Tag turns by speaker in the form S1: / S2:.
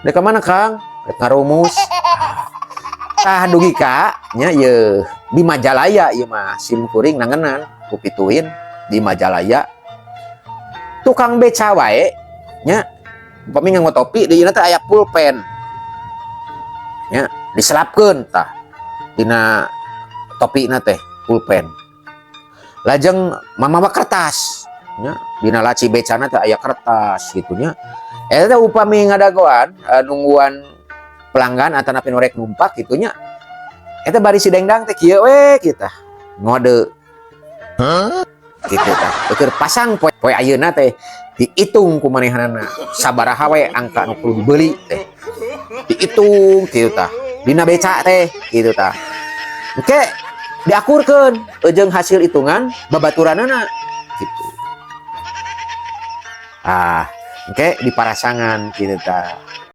S1: Dek ka mana, Kang? Dek ngarumus. Tah, dugi ka nya ye di Majalaya ieu mah sim kuring nangenan ku pituin di Majalaya, tukang beca wae nya, upami nganggo topi, di teh aya pulpen nya, diselapkeun tah dina topina teh pulpen, lajeng mamawa kertas nya, dina laci becana teh aya kertas gitu nya. Eta teh upami ngadagoan, nungguan pelanggan atau napi nu rek numpak gitu nya, eta bari si dengdang teh kieu we kita ngode gitu tah. Keur pasang poe poe ayeuna teh dihitung ku manehanana sabaraha we angka nu kudu dibeli teh, dihitung kitu tah dina beca teh kitu tah. Engke diakurkeun jeung hasil hitungan babaturanana gitu. Ah, engke diparasangan kitu tah.